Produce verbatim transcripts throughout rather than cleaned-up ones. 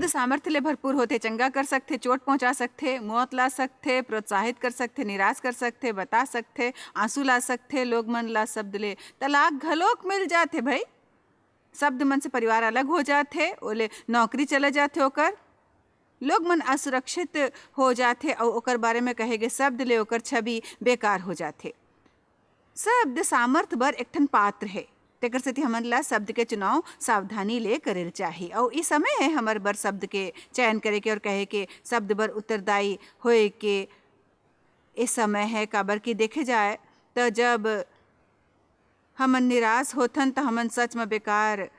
सामर्थ्य ले भरपूर होथे, चंगा कर सकथे, चोट पहुंचा सकथे, मौत ला सकथे, प्रोत्साहित कर सकथे, निराश कर सकथे, बता सकथे, आंसू ला सकथे, लोग मन ला शब्द ले तलाक घलोक मिल जाथे भाई। शब्द मन से परिवार अलग हो जाथे, ओले नौकरी चला जाथे ओकर, लोग मन असुरक्षित हो जाथे अउ ओकर बारे में कहे गे शब्द ले ओकर छवि बेकार हो जाथे। शब्द सामर्थ बर एक ठन पात्र हे, तेकर सेती हमन ला शब्द के चुनाव सावधानी ले करेल चाही। अउ ई समय हे हमर बर शब्द के चयन करे के अउ कहे के, शब्द बर उत्तरदायी होए के ए समय हे। काबर कि देखे जाए त जब हमन निराश होथन त हमन सच म बेकार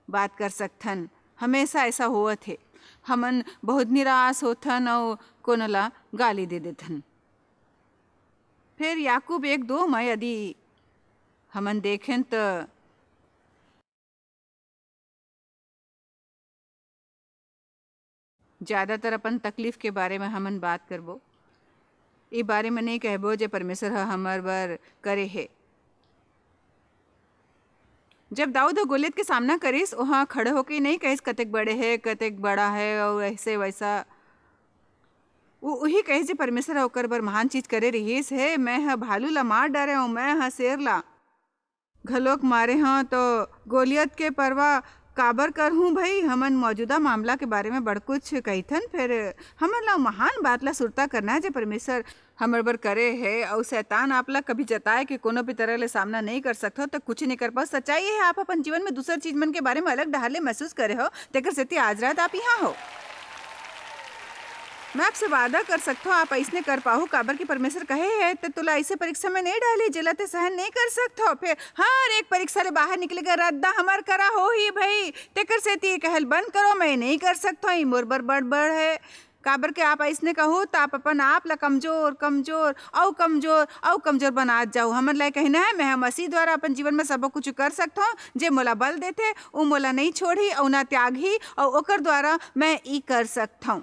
बात कर सकथन। हमेशा ऐसा होवत हे, हमन बहुत निराश होथन अउ कोनो ला गाली दे देथन। फिर याकूब एक दो में यदि हमन देखें त ज्यादातर अपन तकलीफ के बारे में हमन बात करबो। ए बारे में नहीं कहबो जे परमेश्वर ह हमर बर करे हे। जब दाऊद ह गोलियत के सामना करिस, ओहा खड़े होके नहीं कहिस, "कतेक बड़े हे, कतेक बड़ा हे," अउ ऐसे वैसा। वो उही कहिस जे परमेश्वर ह ओकर बर महान चीज करे रिहिस हे। "मैं ह भालू ला मार डारे हूँ, मैं ह शेर ला घलोक मारे हूँ, तो गोलियत के परवाह काबर करहूँ भई?" हमन मौजूदा मामला के बारे में बड़ कुछ कहिथन, फिर हमन ला महान बात ला सुरता करना है जे परमेश्वर हमर बर करे हे, अउ शैतान आप ला कभी जताए के कोनो भी तरह ले सामना नहीं कर सकथो, त कुछ नहीं कर पाओ। सच्चाई हे, आप अपन जीवन में दूसर चीज मन के बारे में अलग डहार ले महसूस करे हो, तेकर सेती आज रात आप यहाँ हो। मैं आपसे वादा कर सकथो, आप अइसने कर पाहू, काबर कि परमेश्वर कहे हे, "ते तोला अइसे परीक्षा में नहीं डाली, जेला ते सहन नहीं कर सकथो।" फिर हर एक परीक्षा ले बाहर निकले के रद्दा हमर करा होही भई, तेकर सेती ये कहल बंद करो, "मैं नहीं कर सकथो, ये मोर बर बड़ बड़ हे।" काबर के आप अइसने कहू, त आप अपन आप ला कमजोर, कमजोर, अउ कमजोर, अउ कमजोर बनात जाहू। हमन ला कहना हे, "मैं ह मसीह द्वारा अपन जीवन में सबो कुछ कर सकथों, जे मोला बल देथे, उ मोला नहीं छोड़ही अउ ना त्यागही, अउ ओकर द्वारा मैं ई कर सकथों।"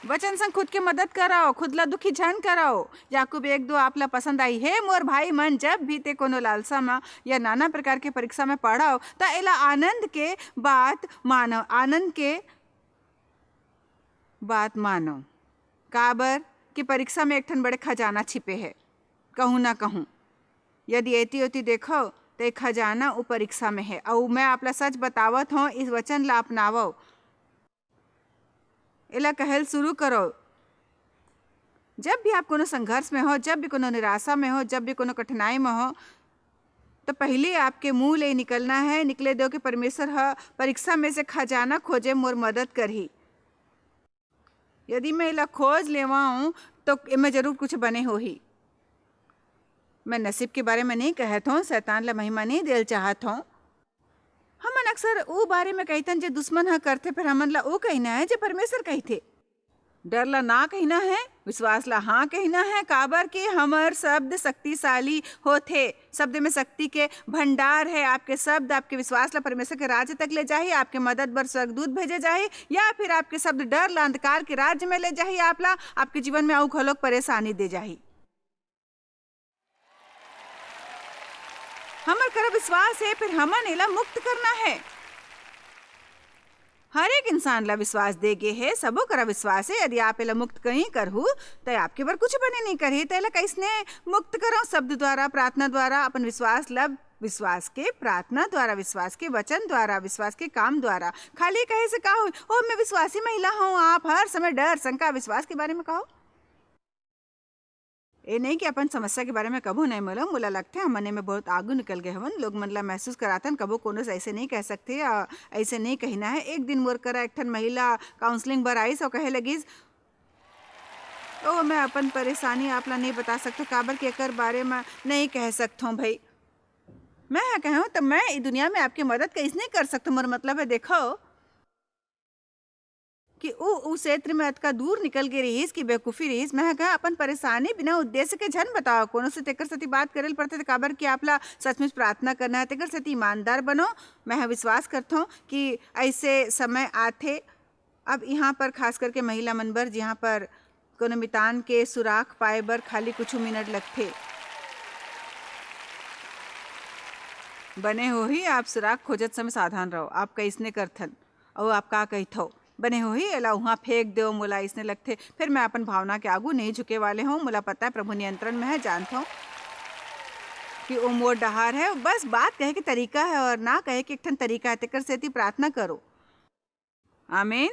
वचन संग खुद के मदद कराओ, खुद ला दुखी झन कराओ। याकूब एक दो आप ला पसंद आई। हे मोर भाई मन, जब भी ते कोनो लालसा म या नाना प्रकार के परीक्षा में पड़व, त एला आनंद के बात मानव, आनंद के बात मानव। काबर कि परीक्षा में एक ठन बड़े खजाना छिपे हे, कहूँ ना कहूँ। यदि एती ओती देखव, त ए खजाना उ परीक्षा में हे। अउ मैं आप ला सच बतावत हौं, इस वचन ला अपनावव। एला कहल शुरू करो। जब भी आप कोनो संघर्ष में हो, जब भी कोनो निराशा में हो, जब भी कोनो कठिनाई में हो, तो पहले आपके मुंह ले निकलना है, निकले दो कि परमेश्वर ह परीक्षा में से खजाना खोजे मोर मदद करही। यदि मैं एला खोज लेवाऊं, तो एमे जरूर कुछ बने होही। मैं नसीब के बारे में नहीं कहत हौं, शैतान ला महिमा नहीं देल चाहत हौं। हमन अक्सर ऊ बारे में कहिथन जे दुश्मन ह करथे, फिर हमन ला ऊ कहना है जे परमेश्वर कहिथे। डर ला ना कहना है, विश्वास ला हाँ कहना है, काबर के हमर शब्द शक्तिशाली होथे। शब्द में शक्ति के भंडार है। आपके शब्द आपके विश्वास ला परमेश्वर के राज्य तक ले जाही, आपके मदद बर स्वर्गदूत भेजे जाही, या फिर आपके शब्द डर ला अंधकार के राज्य में ले जाही, आप ला आपके जीवन में अऊ घलोक परेशानी दे जाही। हमर करा विश्वास है, फिर हमन एला मुक्त करना है। हर एक इंसान ला विश्वास दे गे हे, सबो करा विश्वास है। यदि आप एला मुक्त नहीं करहू, त आपके बर कुछ बने नहीं करही। त एला कैसने मुक्त करो? शब्द द्वारा, प्रार्थना द्वारा, अपन विश्वास ला, विश्वास के प्रार्थना द्वारा, विश्वास के वचन द्वारा, विश्वास के काम द्वारा। खाली कहे से का होई? "ओ, मैं विश्वासी महिला हूँ।" आप हर समय डर, शंका, विश्वास के बारे में कहो। ए नहीं कि अपन समस्या के बारे में कभू नहीं बोलो। मोला लगथे हमन एमे बहुत आगू निकल गए हवन। लोग मन ला महसूस कराथन, कभू कोनो से ऐसे नहीं कह सकथे या ऐसे नहीं कहना है। एक दिन मोर करा एक ठन महिला काउंसलिंग बर आइस और कहे लगिस, "ओ, मैं अपन परेशानी आप ला नहीं बता सकथो, काबर कि एकर बारे में नहीं कह सकथो भाई।" मैं ह कहूँ त मैं ई दुनिया में आपके मदद कैसने कर सकथो? मोर मतलब है, देखो, कि उ, उ क्षेत्र में अतका दूर निकल गे रहिस कि बेवकूफी रहिस। मैं ह कहा, अपन परेशानी बिना उद्देश्य के झन बताओ, कोनो से तेकर सेती बात करे ल पड़थे, त काबर कि आप ला सचमुच प्रार्थना करना है, तेकर सेती ईमानदार बनो। मैं ह विश्वास करथौं कि ऐसे समय आथे, अब यहाँ पर खास करके महिला मन बर, जिहाँ पर कोनो मितान के सुराख पाए बर खाली कुछ मिनट लगथे। बने होही, आप सुराग खोजत समय सावधान रहो। आप कइसने करथन अउ आप का कहिथव? बने होही, एला उहाँ फेंक देव, मोला अइसने लगथे। फेर मैं अपन भावना के आगू नइ झुके वाले हंव। मोला पता हे प्रभु नियंत्रण में हे, जानथंव कि ओ मोर डहार हे। बस बात कहे के तरीका हे अउ ना कहे के एक ठन तरीका हे, तेकर सेती प्रार्थना करो। आमीन।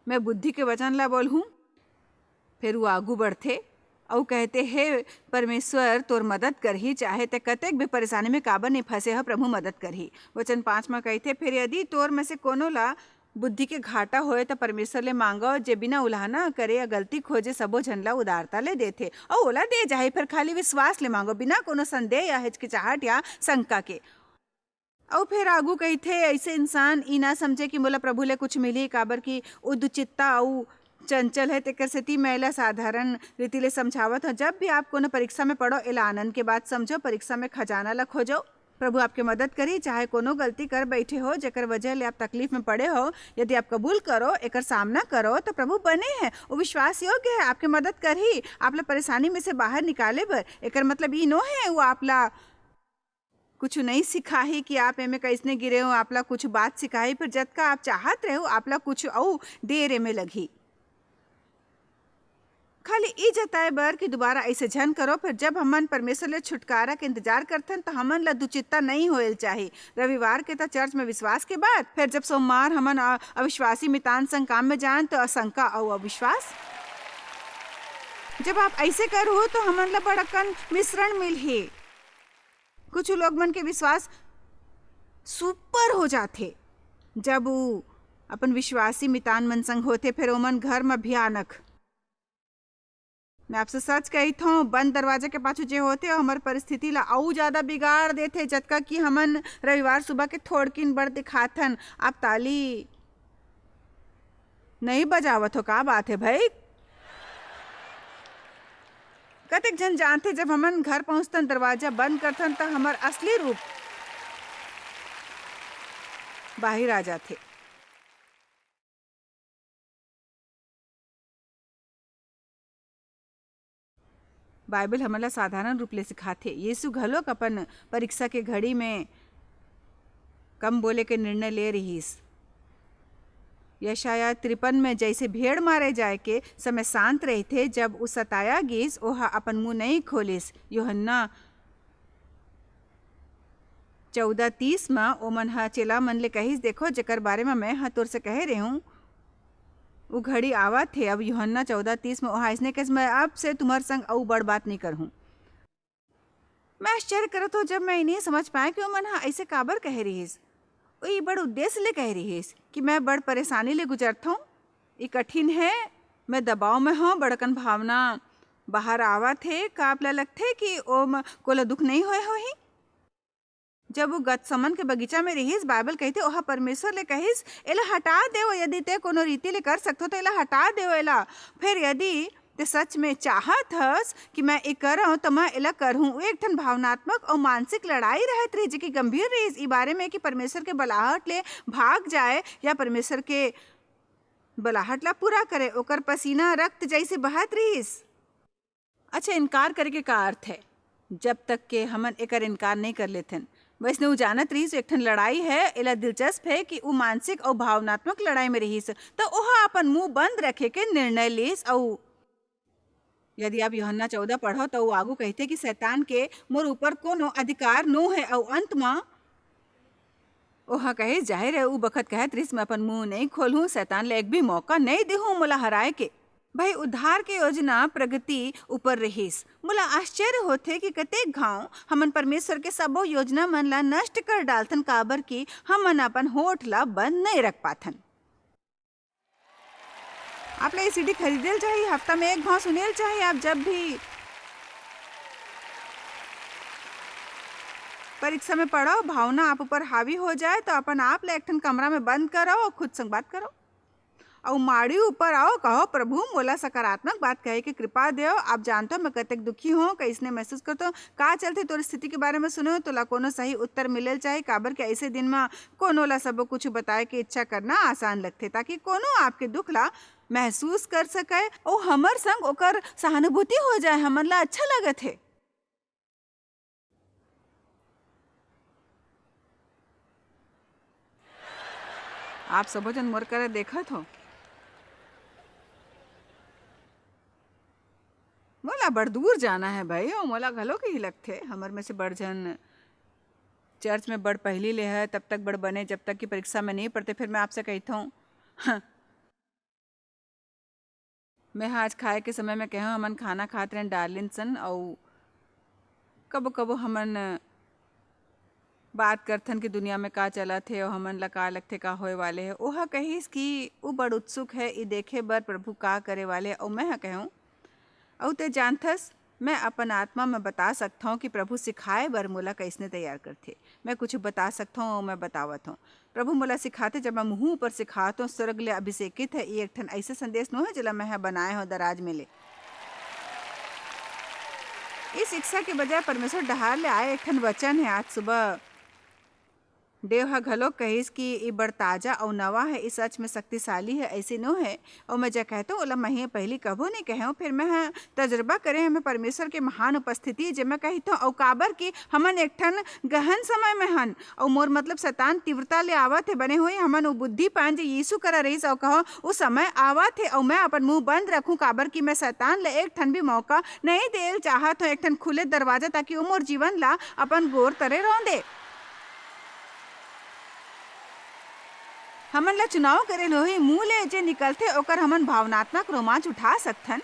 मैं बुद्धि के वचन ला बोलहूँ। फेर वो आगू बढ़थे अउ कहथे, "हे परमेश्वर, तोर मदद करही, चाहे ते कतेक भी परेशानी में काबर नइ फंसे हो, प्रभु मदद करही।" वचन पाँच में कहिथे, "फेर यदि तोर में से कोनो ला बुद्धि के घाटा होए, त परमेश्वर ले मांगो, जे बिना उलाहना करे या गलती खोजे सबो झन ला उदारता ले देथे, अउ ओला दे जाही। फेर खाली विश्वास ले मांगो, बिना कोनो संदेह या हिचकिचाहट या शंका के।" अउ फेर आगू कहिथे, "अइसे इंसान ई ना समझे कि मोला प्रभु ले कुछ मिलही, काबर कि ओ दुचित्ता अउ चंचल हे, तेकर सेती मैं एला साधारण रीति ले समझावत हंव। जब भी आप कोनो परीक्षा में पड़ो, एला आनंद के बात समझो, परीक्षा में खजाना ला खोजो। प्रभु आपके मदद करही, चाहे कोनो गलती कर बैठे हो, जेकर वजह ले आप तकलीफ में पड़े हो। यदि आप कबूल करो, एकर सामना करो, तो प्रभु बने हे, वो विश्वास योग्य हे, आपके मदद करही, आप ला परेशानी में से बाहर निकाले बर। एकर मतलब ई नो हे, वो आप ला कुछ नइ सिखाही कि आप एमे कइसने गिरे हो, आप ला कुछ बात सिखाही, फेर जतका आप चाहत रहे हो, आप ला कुछ अउ देर एमे लगही। खाली ई जताए बर कि दोबारा अइसे झन करो।" फेर जब हमन परमेश्वर ले छुटकारा के इंतजार करथन, त हमन ला दुचित्ता नइ होएल चाही। रविवार के त चर्च में विश्वास के बात, फेर जब सोमवार हमन अ-, अविश्वासी मितान संग काम में जान, त आशंका अउ अविश्वास। जब आप अइसे करहू, तो हमन ला बड़कन मिश्रण मिलही। कुछ लोग मन के विश्वास सुपर हो जाथे, जब ऊ अपन विश्वासी मितान मन संग होथे, फेर ओमन घर म भयानक। मैं आपसे सच कहिथौं, बंद दरवाजा के पाछू जे होथे, ओ हमर परिस्थिति ला अऊ जादा बिगाड़ देथे, जतका कि हमन रविवार सुबह के थोड़किन बड़ दिखाथन। आप ताली नहीं बजावत हो, का बात है भाई? कतेक झन जानथे, जब हमन घर पहुंचथन, दरवाजा बंद करथन, त हमर असली रूप बाहिर आ जाथे। बाइबल हमन ला साधारण रूप ले सिखाथे। यीशु घलोक अपन परीक्षा के घड़ी में कम बोले के निर्णय ले रिहिस। यशायाह तिरपन में जइसे भेड़ मारे जाए के समय शांत रहिथे, जब उ सताया गिस, ओह अपन मुंह नइं खोलिस। यूहन्ना चौदह तीस म ओमन ह चेला मन ले कहिस, "देखो, जेकर बारे म मैं ह तोर से कहे रेहूं, उ घड़ी आवत हे।" अब यूहन्ना चौदह तीस म ओहा अइसने कहिस, "मैं अब से तुम्हर संग अऊ बड़ बात नइं करहूं।" मैं आश्चर्य करत हों, जब मैं इन्हें समझ पाए कि ओमन ह अइसे काबर कहे रिहिस। ओ ई बड़ उद्देश्य ले कहे रिहिस कि मैं बड़ परेशानी ले गुजरथौं, ई कठिन हे, मैं दबाव में हौं, बड़कन भावना बाहर आवत हे। का आप ला लगथे कि ओम कोला दुख नइं होए होही? जब वो गतसमन के बगीचा में रिहिस, बाइबल कहिथे, ओहा परमेश्वर ले कहिस, "एला हटा देव, यदि ते कोनो रीति ले कर सकथो, त एला हटा देव एला। फेर यदि ते सच में चाहत हस कि मैं ए करंव, त मैं एला करहूं।" वो एक ठन भावनात्मक अउ मानसिक लड़ाई रहत रिहिस, जे कि गंभीर रिहिस, ई बारे में कि परमेश्वर के बलाहट ले भाग जाए या परमेश्वर के बलाहट ला पूरा करे। ओकर पसीना रक्त जइसे बहत रिहिस। अच्छा, इनकार करे के का अर्थ है? जब तक के हमन एकर इनकार नइं कर लेथन। वइसने उ जानत रिहिस, एक ठन लड़ाई है, एला दिलचस्प है कि उ मानसिक अउ भावनात्मक लड़ाई में रिहिस, त ओहा अपन मुंह बंद रखे के निर्णय लिस। अउ यदि आप यूहन्ना चौदह पढ़ो, त उ आगू कहिथे कि शैतान के मोर ऊपर कोनो अधिकार नो है, अउ अंत म ओहा कहे, जाहिर है, उ बखत कहत रिहिस, "मैं अपन मुंह नइं खोलहूं, शैतान ले एक भी मौका नइं देहूं मोला हराए के।" भाई, उद्धार के योजना प्रगति ऊपर रिहिस। मोला आश्चर्य होथे कि कतेक घांव हमन परमेश्वर के सबो योजना मन ला नष्ट कर डालथन, काबर कि हमन अपन होठ ला बंद नइं रख पाथन। आप ला ये सीडी खरीदेल चाही, हफ्ता में एक घांव सुनेल चाही। आप जब भी परीक्षा में पड़ो, भावना आप ऊपर हावी हो जाए, तो अपन आप ला एक ठन कमरा में बंद करो अउ खुद संग बात करो। अउ माड़ी ऊपर आओ, कहो, "प्रभु, मोला सकारात्मक बात कहे के कृपा देव। आप जानथो, मैं कतेक दुखी हौं, कइसने महसूस करथौं। का चलथे, तोर स्थिति के बारे में सुने हौं, तोला कोनो सही उत्तर मिलेल चाही, काबर के अइसे दिन म कोनो ला सबो कुछ बताए के इच्छा करना आसान लगथे, ताकि कोनो आपके दुख ला महसूस कर सकय अउ हमर संग ओकर सहानुभूति हो जाए, हमन ला अच्छा लगत हे।" आप सबो जन मोर करा देखत हो। मोला बड़ दूर जाना है भाई, अउ मोला घलो के ही लगथे। हमर में से बड़ झन चर्च में बड़ पहिली ले है, तब तक बड़ बने, जब तक कि परीक्षा में नहीं पढ़ते। फिर मैं आपसे कहता हूँ, हाँ। मैं आज खाए के समय में कहूँ, हमन खाना खात रहन डार्लिन सन, अउ कबो कबो हमन बात करथन कि दुनिया में का चलत हे अउ हमन ला का लगथे, का होए वाले हे। ओह कहिस कि ऊ बड़ उत्सुक हे ई देखे बर प्रभु का करे वाले हे। अउ मैं ह कहूँ, अउ ते जानथस, मैं अपन आत्मा में बता सकथौं कि प्रभु सिखाए बर मोला कइसने तैयार करथे। मैं कुछ बता सकथौं अउ मैं बतावत हौं। प्रभु मोला सिखाथे, जब मैं मुहूँ ऊपर सिखात हौं, स्वर्ग ले अभिषेकित हे। ये एक ठन अइसे संदेश नो हे, जेला मैं ह बनाए हौं दराज में ले। इस शिक्षा के बजाय परमेश्वर डहार ले आए एक ठन वचन हे। आज सुबह देव ह घलोक कहिस कि ई बड़ ताजा अउ नवा हे, ई सच में शक्तिशाली हे, अइसे नो हे। अउ मैं जे कहथों, ओला मैं ह पहिली कभू नइ कहेंव, फेर मैं ह तजुर्बा करे हमें परमेश्वर के महान उपस्थिति, जेमा कहिथों, अउ काबर कि हमन एक ठन गहन समय में हन, अउ मोर मतलब शैतान तीव्रता ले आवत हे, बने होही हमन उ बुद्धि पान जे यीशु करा रहिस, अउ कहो, उ समय आवत हे, अउ मैं अपन मुंह बंद रखूं, काबर कि मैं शैतान ले एक ठन भी मौका नइ देल चाहत हौं, एक ठन खुले दरवाजा, ताकि उ मोर जीवन ला अपन गोर तरे रौंदे। हमन ला चुनाव करे ल होही, मुंह ले जे निकलथे, ओकर हमन भावनात्मक रोमांच उठा सकथन,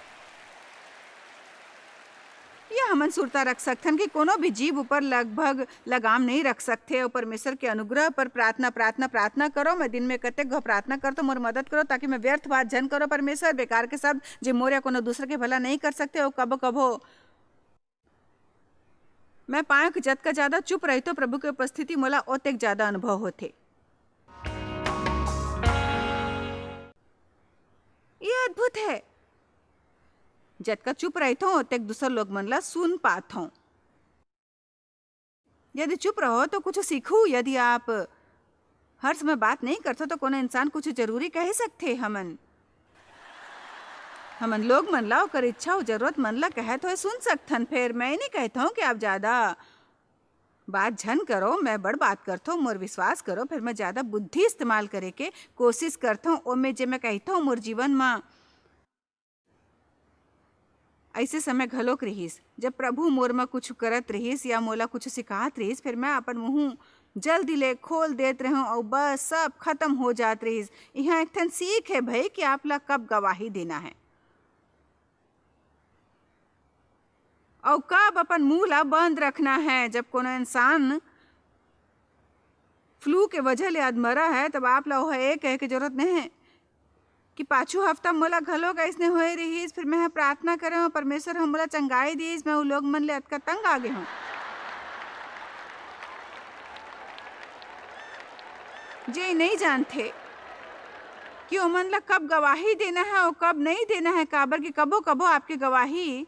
या हमन सुरता रख सकथन कि कोनो भी जीव ऊपर लगभग लगाम नहीं रख सकथे। अउ परमेश्वर के अनुग्रह पर प्रार्थना, प्रार्थना, प्रार्थना करो। मैं दिन में कतेक घो प्रार्थना करतो, मोर मदद करो, ताकि मैं व्यर्थ बात झन करो। परमेश्वर, बेकार के शब्द, जे मोर या कोनो दूसर के भला नहीं कर सकथे। अउ कभो कभो मैं पायो कि जतका ज्यादा चुप रहितो, प्रभु के उपस्थिति मोला ओतेक ज्यादा अनुभव होथे। ये अद्भुत है। जतका चुप रहिथों, ओतेक दूसर लोग मन ला सुन पाथों। यदि चुप रहो, तो कुछ सीखू। यदि आप हर समय बात नहीं करथो, तो कोनो इंसान कुछ जरूरी कह सकथे। हमन, हमन लोग मन ला, ओकर इच्छा अउ जरूरत मन ला कहत होए सुन सकथन। फेर मैं नहीं कहत हूँ कि आप ज्यादा बात झन करो, मैं बड़ बात करथो, मोर विश्वास करो। फिर मैं ज्यादा बुद्धि इस्तेमाल करे के कोशिश करथो, ओमे जे मैं कहथो मोर जीवन म। अइसे समय घलोक रिहिस, जब प्रभु मोर म कुछ करत रिहिस या मोला कुछ सिखात रिहिस, फिर मैं अपन मुंह जल्दी ले खोल देत रहूं अउ बस सब खत्म हो जात रिहिस। इहां एक ठन सीख है भई कि आप ला कब गवाही देना है। अउ कब अपन मुंह ला बंद रखना है। जब कोनो इंसान फ्लू के वजह ले अधमरा है, तब आप ला ओह ए कहे के जरूरत नहीं है कि पाछू हफ्ता मोला घलोक अइसने होए रिहिस, फिर मैं ह प्रार्थना करे हूँ, परमेश्वर ह मोला चंगाई दिस, मैं उ लोग मन ले अतका तंग आ गे हूँ। जे नहीं जानथे कि ओमन ला कब गवाही देना है और कब नहीं देना है, काबर कि कबो कबो आपके गवाही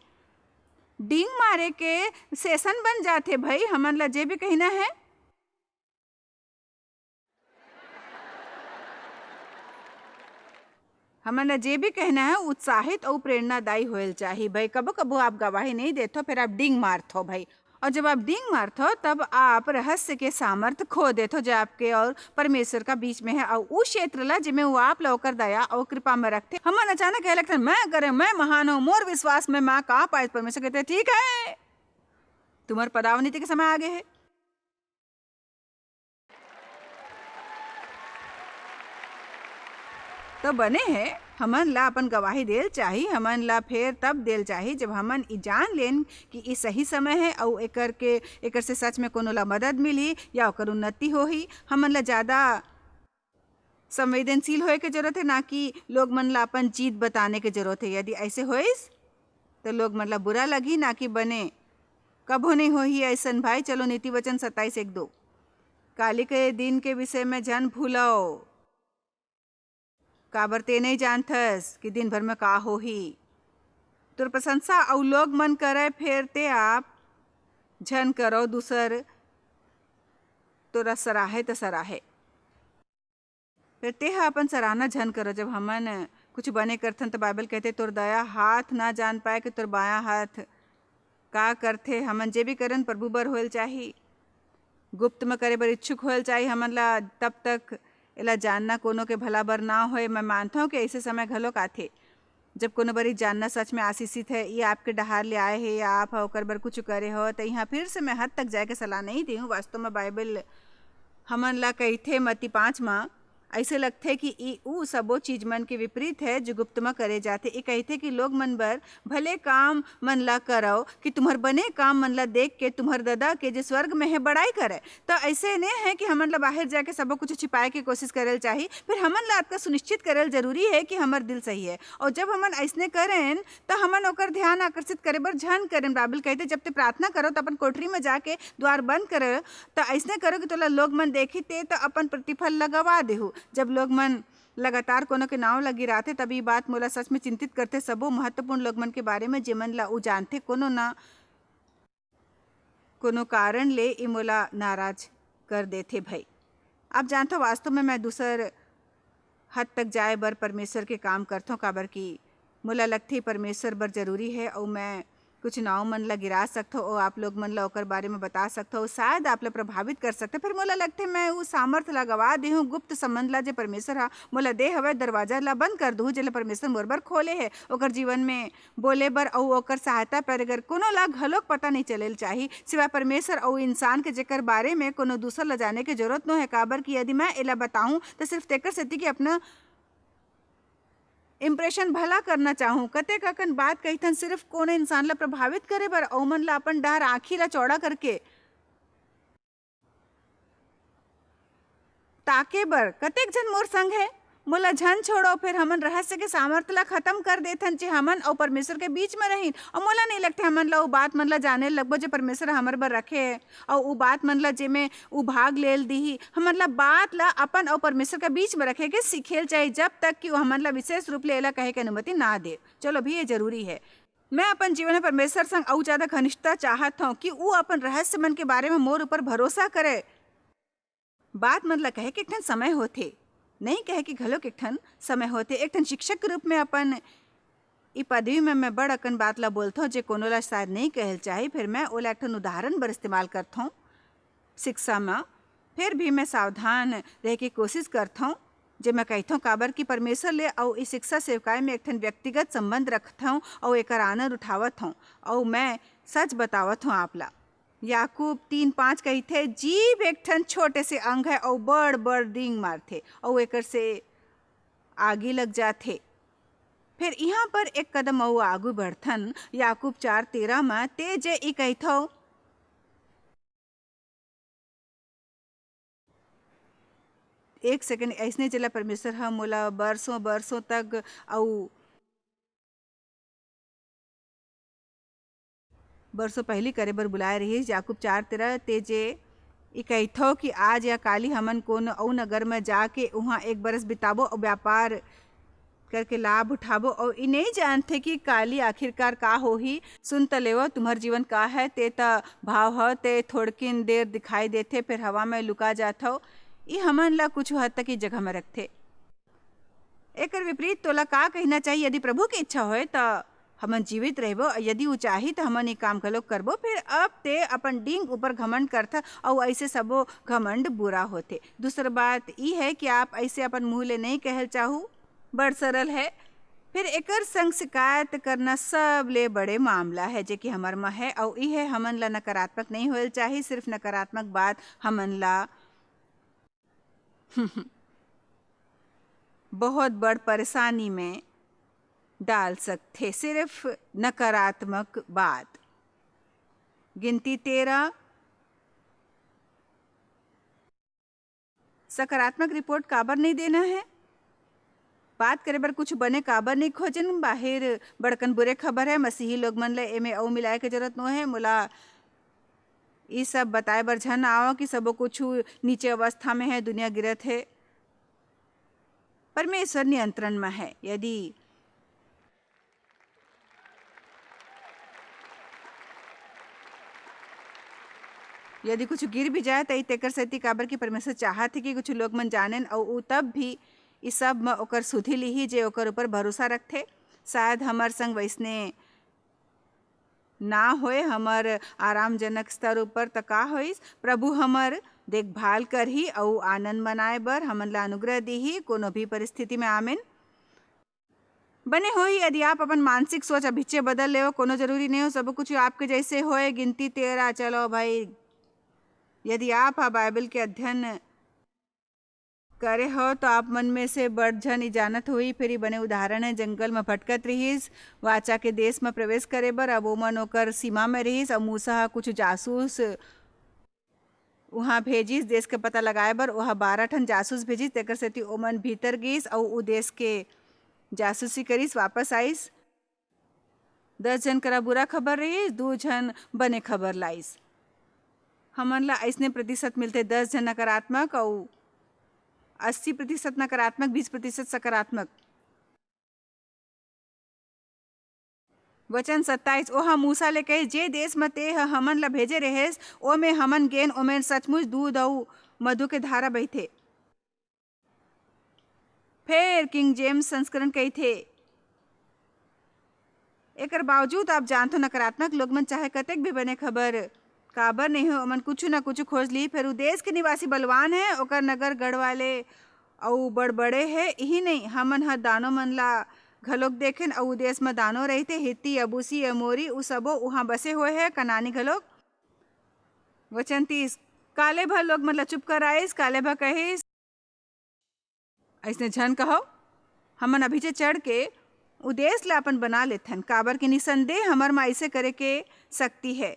डींग मारे के सेशन बन जाथे। भाई, हमन ला जे भी कहना है, हमन ला जे भी कहना है, उत्साहित अउ प्रेरणादायी होयल चाही। भाई, कबो कबो आप गवाही नहीं देथो, फिर आप डींग मारथो भाई। और जब आप डींग मारथो, तब आप रहस्य के सामर्थ खो देथो, जो आपके और परमेश्वर का बीच में है, और उ क्षेत्र ला, जेमे वो आप ला ओकर दया और कृपा में रखथे। हमन अचानक ये लगथे, "मैं करे, मैं महान हूँ, मोर विश्वास में मैं का पाए?" परमेश्वर कहते, "ठीक है, तुम्हार पदावनीति के समय आ गए है।" तो बने है, हमन ला अपन गवाही देल चाही, हमन ला फेर तब देल चाही, जब हमन ई जान लेन कि ई सही समय है, अउ एकर के, एकर से सच में कोनो ला मदद मिली या ओकर उन्नति होही। हमन ला ज्यादा संवेदनशील होए के जरूरत है, ना कि लोग मन ला अपन जीत बताने के जरूरत है। यदि ऐसे होइस, तो लोग मन ला बुरा लगही, ना कि बने। कभो नहीं होही ऐसन भाई। चलो, नीति वचन सत्ताईस एक दो, "काली के दिन के विषय में झन भूलव, काबर ते नहीं जानथस कि दिन भर में का होही।" तोर प्रशंसा अउ लोग मन करे, फेर ते आप झन करो, दूसर तोरा सराहे त सराहे। फेर तेहा अपन सराहना झन करो। जब हमन कुछ बने करथन, त बाइबल कहथे, "तोर दया हाथ ना जान पाए कि तोर बायां हाथ का करथे।" हमन जे भी करन, प्रभु बर होयल चाही, गुप्त म करे बर इच्छुक होयल चाही हमन ला, तब तक एला जानना कोनो के भला बर ना होय। मैं मानथौं कि ऐसे समय घलोक आथे, जब कोनो बर ई जानना सच में आशीषित है, ये आपके डहार ले आए हे या आप ह ओकर बर कुछ करे हो, त इहाँ फिर से मैं हद तक जाए के सलाह नहीं देहूँ। वास्तव में बाइबल हमन ला कहिथे, मत्ती पाँच म, ऐसे लगथे कि ई ऊ सबो चीज मन के विपरीत है, जो गुप्त म करे जाथे। ई कहिथे कि लोग मन बर भले काम मन ला करव, कि तुम्हर बने काम मन ला देख के तुम्हर ददा के, जे स्वर्ग में है, बड़ाई करे। त ऐसे ने है कि हमन ला बाहर जाके सबो कुछ छिपाए के कोशिश करे ल चाही, फिर हमन ला अतका सुनिश्चित करे ल जरूरी है कि हमर दिल सही है। और जब हमन ऐसने करेन, त हमन ओकर ध्यान आकर्षित करे बर झन करेन। बाइबल कहते, "जब ते प्रार्थना करो, त अपन कोठरी में जाके द्वार बंद करे, त ऐसने करो कि तोला लोग मन देखी, ते त अपन प्रतिफल ला गवा देहू।" जब लोग मन लगातार कोनो के नाव ला गिराथे, तब ई बात मोला सच में चिंतित करथे। सबो महत्वपूर्ण लोग मन के बारे में, जेमन ला ऊ जानथे, कोनो ना कोनो कारण ले ई मोला नाराज कर देथे भई। आप जानथव, वास्तव में मैं दूसर हद तक जाए बर परमेश्वर के काम करथौं, काबर कि मोला लगथे परमेश्वर बर जरूरी है, अऊ मैं कुछ नाव मन ला गिरा सकथौं, अऊ आप लोग मन ला ओकर बारे में बता सकथौं, शायद आप ला प्रभावित कर सकथे। फिर मोला लगथे, मैं ऊ सामर्थ ला गवा देहूँ, गुप्त संबंध ला जे परमेश्वर हा मोला दे हवय, दरवाजा ला बंद कर दूँ, जेला परमेश्वर मोर बर खोले है। ओकर जीवन में बोले बर अऊ ओकर सहायता पर अगर कोनो ला घलोक पता नहीं चले ल चाही, सिवाय परमेश्वर अऊ इंसान के, जेकर बारे में कोनो दूसर ला जाने के जरूरत नो है, काबर कि यदि मैं एला बताऊं, त सिर्फ तेकर सेती कि अपना impression भला करना चाहूं। कतेक अकन बात कहिथन सिर्फ कोनो इंसान ला प्रभावित करे बर, अऊ मन ला अपन डहर आँखी ला चौड़ा करके ताके बर। कतेक झन मोर संग है, मोला झन छोड़ो, फिर हमन रहस्य के सामर्थ ला खत्म कर देथन, जे हमन अऊ परमेश्वर के बीच में रहिन। अऊ मोला नहीं लगथे, हमन ला ऊ बात मन ला जाने लगबो, जे परमेश्वर हमर बर रखे है, अऊ ऊ बात मन ला जेमे ऊ भाग लेल दीही। हमन ला बात ला अपन अऊ परमेश्वर के बीच में रखे के सीखे ल चाही, जब तक कि ऊ हमन ला विशेष रूप ले एला कहे के अनुमति ना दे। चलो भी, ये जरूरी है। मैं अपन जीवन में परमेश्वर संग अऊ ज्यादा घनिष्ठता चाहत हौं कि ऊ अपन रहस्य मन के बारे में मोर ऊपर भरोसा करे। बात मन ला कहे के एक ठन समय होथे, नहीं कहे के घलोक एक ठन समय होथे। एक ठन शिक्षक के रूप में अपन ई पदवी में मैं बड़ अकन बात ला बोलथौं, जे कोनो ला शायद नहीं कहल चाही, फिर मैं ओला एक ठन उदाहरण बर इस्तेमाल करथौं। शिक्षा म फिर भी मैं सावधान रहे के कोशिश करथौं, जे मैं कहिथौं, काबर कि परमेश्वर ले अऊ ई शिक्षा सेवकाई में एक ठन व्यक्तिगत संबंध रखथौं अऊ एकर आनंद उठावत हौं। अऊ मैं सच बतावत हौं आप ला, याकूब तीन पाँच कहिथे, "जीभ एक ठन छोटे से अंग है अऊ बड़-बड़ डींग मारथे अऊ एकर से आगी लग जाथे।" फिर इहाँ पर एक कदम अऊ आगू बढ़थन, याकूब चार तेरह म, ते जे ई कहिथव, एक सेकंड, अइसने जेला परमेश्वर ह मोला बरसों, बरसों तक अऊ बरसों पहिली करे बर बुलाए रिहिस। याकूब चार तेरह, ते जे ई कहिथव कि आज या काली हमन कोनो अऊ नगर म जाके उहाँ एक बरस बिताबो अऊ व्यापार करके लाभ उठाबो, अऊ ई नहीं जानथे कि काली आखिरकार का होही। सुन त लेवव, तुम्हर जीवन का है, ते त भाव ह, ते थोड़किन देर दिखाई देथे, फिर हवा में लुका जाथव। ई हमन ला कुछ हद तक ई जगह में रखथे। एकर विपरीत तोला का कहना चाहिए? यदि प्रभु के इच्छा होय, त हमन जीवित रहबो, अऊ यदि ऊ चाही, त हमन ये काम घलोक करबो। फिर अब ते अपन डींग ऊपर घमंड करथा, अऊ ऐसे सबो घमंड बुरा होथे। दूसर बात ई है कि आप ऐसे अपन मुंह ले नहीं कहल चाहू, बड़ सरल है। फिर एकर संग शिकायत करना सबले बड़े मामला है, जे कि हमर म है, अऊ ई है, हमन ला नकारात्मक नहीं होयल चाही, सिर्फ नकारात्मक बात हमन ला बहुत बड़ परेशानी में डाल सकथे, सिर्फ नकारात्मक बात। गिनती तेरह, सकारात्मक रिपोर्ट काबर नहीं देना है? बात करे बर कुछ बने काबर नहीं खोजन? बाहिर बड़कन बुरे खबर है, मसीही लोग मन ले एमे अऊ मिलाए के जरूरत नो है। मोला ई सब बताए बर झन आव कि सबो कुछ नीचे अवस्था में है, दुनिया गिरत है। परमेश्वर नियंत्रण में है। यदि, यदि कुछ गिर भी जाए, त ई तेकर सेती काबर कि परमेश्वर चाहत हे कि कुछ लोग मन जानेन, अऊ ऊ तब भी ई सब म ओकर सुधि लिही, जे ओकर ऊपर भरोसा रखथे। शायद हमर संग वैसने ना होए, हमर आरामजनक स्तर ऊपर, त का होइस? प्रभु हमर देखभाल करही अउ आनंद मनाए बर हमन ला अनुग्रह दीही, कोनो भी परिस्थिति में। आमीन। बने होही, यदि आप अपन मानसिक सोच अभिच्चे बदल लेव, कोनो जरूरी नहीं हो, सब कुछ आपके जैसे होए। गिनती तेरह, चलो भाई, यदि आप हा बाइबल के अध्ययन करे हो, तो आप मन में से बड़ झन ई जानत होही। फिर ई बने उदाहरण है, जंगल में भटकत रिहिस, वाचा के देश में प्रवेश करे बर। अब ओमन ओकर सीमा में रिहिस, अउ मूसा हा कुछ जासूस उहाँ भेजिस, देश के पता लगाए बर। ओहा बारह ठन जासूस भेजिस, तेकर सेती ओमन भीतर गिस अउ उ देश के जासूसी करिस, वापस आइस। दस झन करा बुरा खबर रहिस, दू झन बने खबर लाइस। हमन ला अइसने प्रतिशत मिलथे, दस झन नकारात्मक अउ अस्सी प्रतिशत नकारात्मक, बीस प्रतिशत सकारात्मक। वचन सत्ताईस, ओह मूसा ले कहिस, "जे देश म तेंह हमन ला भेजे रहेस, ओमे हमन गेन, ओमेन सचमुच दूध अऊ मधु के धारा बहिथे।" फेर किंग जेम्स संस्करण कहिथे, एकर बावजूद आप जानथो, नकारात्मक लोग मन चाहे कतेक भी बने खबर काबर नहीं हो, ओमन कुछु न कुछु खोज ली। फेर उ देश के निवासी बलवान है, ओकर नगर गढ़ वाले अउ बड़बड़े है। इही नहीं, हमन ह दानो मन ला घलोक देखेन, अउ उ देश म दानो रहिथे, हित्ती, यबूसी, अमोरी, उ सबो उहाँ बसे हुए है, कनानी घलोक। वचन तीस, कालेब ह लोग मन ला चुप कराइस, कालेब ह कहिस, "अइसने झन कहव, हमन अभीचे चढ़ के उ देश ला अपन बना लेथन, काबर के निसंदेह हमर म अइसे करे के शक्ति है।"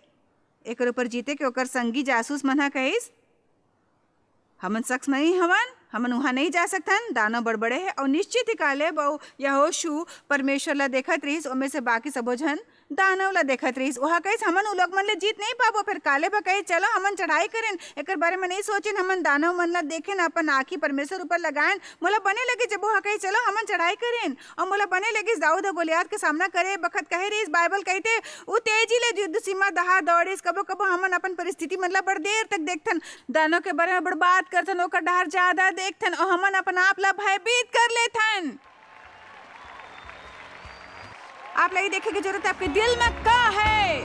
एकर ऊपर जीते के ओकर संगी जासूस मन ह कहिस, "हमन शख्स नहीं हवन, हमन उहाँ नहीं जा सकथन, दानव बड़बड़े है।" अउ निश्चित ही कालेब अउ यहोशू परमेश्वर ला देखत रहिस, ओमे से बाकी सबो झन दानव ला देखत रहिस। ओहा कहिस, "हमन उ लोग मन ले जीत नहीं पाबो।" फेर कालेब ह कहिस, "चलो, हमन चढ़ाई करेन, एकर बारे में नहीं सोचेन, हमन दानव मन ला देखेन, अपन आँखी परमेश्वर ऊपर लगाएन। मोला बने लगिस जब ओहा कहिस, 'चलो, हमन चढ़ाई करेन।' अउ मोला बने लगिस, दाऊद ह गोलियात के सामना करे बखत कहे रहिस, बाइबल कहिथे, 'उ तेजी ले युद्ध सीमा डहार दौड़िस।'" कभो-कभो हमन अपन परिस्थिति मन ला बड़ देर तक देखथन, दानव के बारे में बड़ बात करथन, ओकर डहार ज्यादा देखथन, अउ हमन अपन आप ला भयभीत कर लेथन। आप ला ये देखे के जरूरत है, आपके दिल में का है।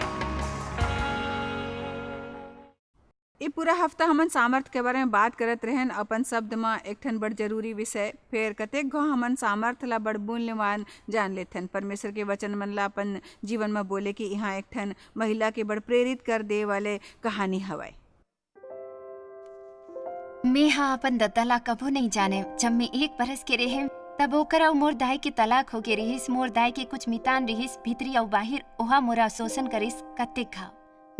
ये पूरा हफ्ता हमन सामर्थ के बारे में बात करत रहेन, अपन शब्द म एक ठन बड़ जरूरी विषय। फेर कतेक घाव हमन सामर्थ ला बड़ मूल्यवान जान लेथन। परमेश्वर के वचन मन ला अपन जीवन म बोले के यहाँ एक ठन महिला के बड़ प्रेरित कर दे वाले कहानी हवय। मेंहा अपन ददा ला कभू नइ जानेंव। जब में एक बरस के रेहेंव, तब ओकर अउ मोर दाई के तलाक होगे रिहिस। मोर दाई के कुछ मितान रिहिस, भीतरी अउ बाहिर, ओहा मोरा शोषण करिस कतेक घाव।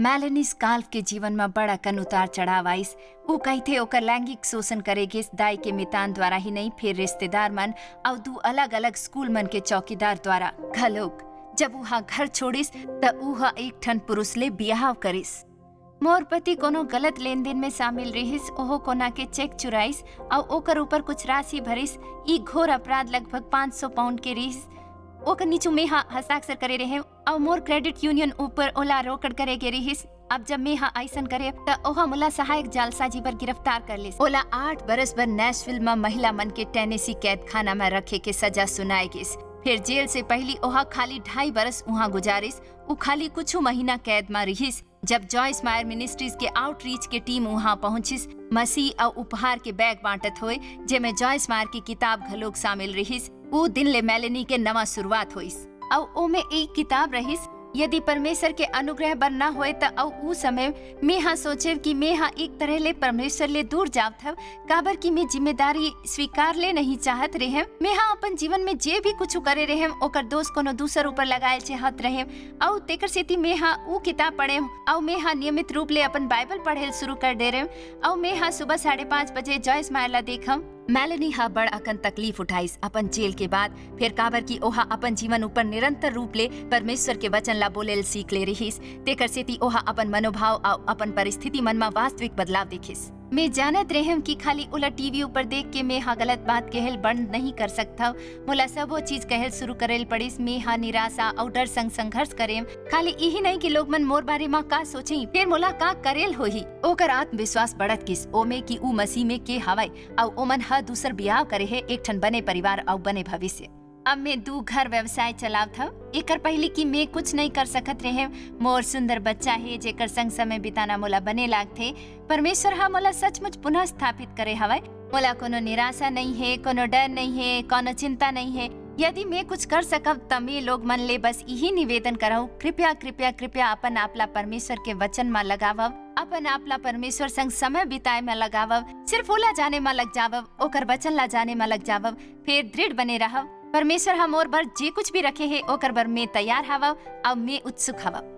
मेलेनी स्काल्फ के जीवन म बड़ अकन उतार-चढ़ाव आइस। ऊ कहिथे, ओकर लैंगिक शोषण करे गिस, दाई के मितान द्वारा ही नइ, फेर रिश्तेदार मन अउ दू अलग-अलग स्कूल मन के चौकीदार द्वारा घलोक। जब उहां घर छोड़िस, त उहां एक ठन पुरुष ले बियाह करिस। मोर पति कोनो गलत लेन-देन में शामिल रिहिस, ओहो कोना के चेक चुराइस अउ ओकर ऊपर कुछ राशि भरिस। ई घोर अपराध लगभग पाँच सौ पाउंड के रिहिस। ओकर नीचू मेंहा हस्ताक्षर करे रेहेंव अउ मोर क्रेडिट यूनियन ऊपर ओला रोकड़ करे गे रिहिस। अब जब मेंहा अइसन करेंव, त ओहा मोला सहायक जालसाजी बर गिरफ्तार कर लिस। ओला आठ बरस बर नैशविल म महिला मन के टेनेसी कैदखाना म रखे के सजा सुनाए गिस। फेर जेल से पहिली ओहा खाली ढाई बरस उहां गुजारिस। उ खाली कुछु महीना कैद म रिहिस। जब जॉयस मायर मिनिस्ट्रीज के आउटरीच के टीम उहां पहुंचिस, मसीह अउ उपहार के बैग बांटत होए, जेमे जॉयस मायर के किताब घलोक शामिल रिहिस। उ दिन ले मेलेनी के नवा शुरुआत होइस, अउ ओमे एक किताब रहिस, यदि परमेश्वर के अनुग्रह बर न होए, त अउ उ समय मेंहा सोचेंव कि मेंहा एक तरह ले परमेश्वर ले दूर जावत हव, काबर कि में जिम्मेदारी स्वीकार ले नहीं चाहत रेहेंव। मेंहा अपन जीवन में जे भी कुछु करे रेहेंव, ओकर दोष कोनो दूसर ऊपर लगाए चाहत रेहेंव, अउ तेकर सेती मेंहा उ किताब पढ़ेंव, अउ मेंहा नियमित रूप ले अपन बाइबल पढ़े ल शुरू कर दे रेहेंव, अउ मेंहा सुबह साढ़े पाँच बजे जॉयस मायर ला देखंव। मेलेनी ह बड़ अकन तकलीफ उठाइस। अपन जेल के बाद, फेर काबर कि ओहा अपन जीवन ऊपर निरंतर रूप ले परमेश्वर के वचन ला बोले ल सीख ले रिहिस, तेकर सेती ओहा अपन मनोभाव अउ अपन परिस्थिति मन म वास्तविक बदलाव देखिस। में जानत रेहेंव कि खाली ओला टीवी ऊपर देख के मेंहा गलत बात कहे ल बंद नहीं कर सकथंव। मोला सबो चीज कहे ल शुरू करे ल पड़िस। मेंहा निराशा अउ डर संग संघर्ष करेंव। खाली इही नहीं कि लोग मन मोर बारे म का सोचही, फेर मोला का करे ल होही। ओकर आत्मविश्वास बढ़त गिस, ओमे कि उ मसीह में के हवय, अउ ओमन ह दूसर बियाह करे हे, एक ठन बने परिवार अउ बने भविष्य। अब मैं दू घर व्यवसाय चलावत हव। एकर पहिली कि मैं कुछ नहीं कर सकत रहे, मोर सुंदर बच्चा हे, जेकर संग समय बिताना मोला बने लागथे। परमेश्वर ह मोला सचमुच पुनः स्थापित करे हवय। मोला कोनो निराशा नहीं हे, कोनो डर नहीं हे, कोनो चिंता नहीं हे। यदि मैं कुछ कर सकव, त मैं लोग मन ले बस इही निवेदन करव, कृपया, कृपया, कृपया अपन आप ला परमेश्वर के वचन म लगावव, अपन आप ला परमेश्वर संग समय बिताए म लगावव, सिर्फ ओला जाने म लग जावव, ओकर वचन ला जाने म लग जावव, फेर दृढ़ बने रहव। परमेश्वर ह मोर बर जे कुछ भी रखे हे, ओकर बर मैं तैयार हवव, अउ मैं उत्सुक हवव।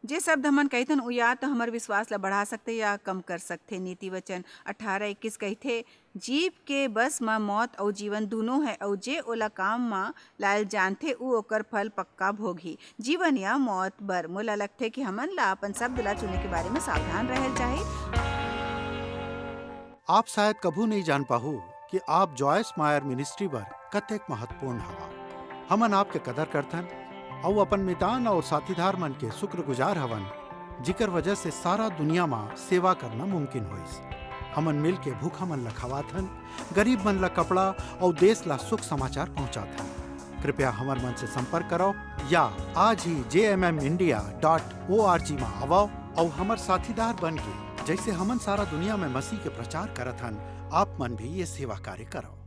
जे शब्द हमन कहिथन, उ या तो हमर विश्वास ला बढ़ा सकथे या कम कर सकथे। नीति वचन अठारह इक्कीस कहिथे, "जीव के बस म मौत अउ जीवन दूनों हे, अउ जे ओला काम म लायल जानथे, उ ओकर फल पक्का भोगही।" जीवन या मौत बर मोला लगथे कि हमन ला अपन शब्द ला चुने के बारे में सावधान रहल चाही। आप शायद कभू नहीं जान पाहू कि आप जॉयस मायर मिनिस्ट्री बर कतेक महत्वपूर्ण हवा। हमन आपके कदर करथन अउ अपन मितान अउ साथीदार मन के शुक्रगुजार हवन, जिकर वजह से सारा दुनिया म सेवा करना मुमकिन होइस। हमन मिल के भूखा मन ल खवाथन, गरीब मन ल कपड़ा अउ देश ल शुभ समाचार पहुंचाथन। कृपया हमर मन से संपर्क करव या आज ही jmmindia.org म आवव अउ हमर साथीदार बन के, जैसे हमन सारा दुनिया में मसीह के प्रचार करत हन, आप मन भी ये सेवा कार्य करव।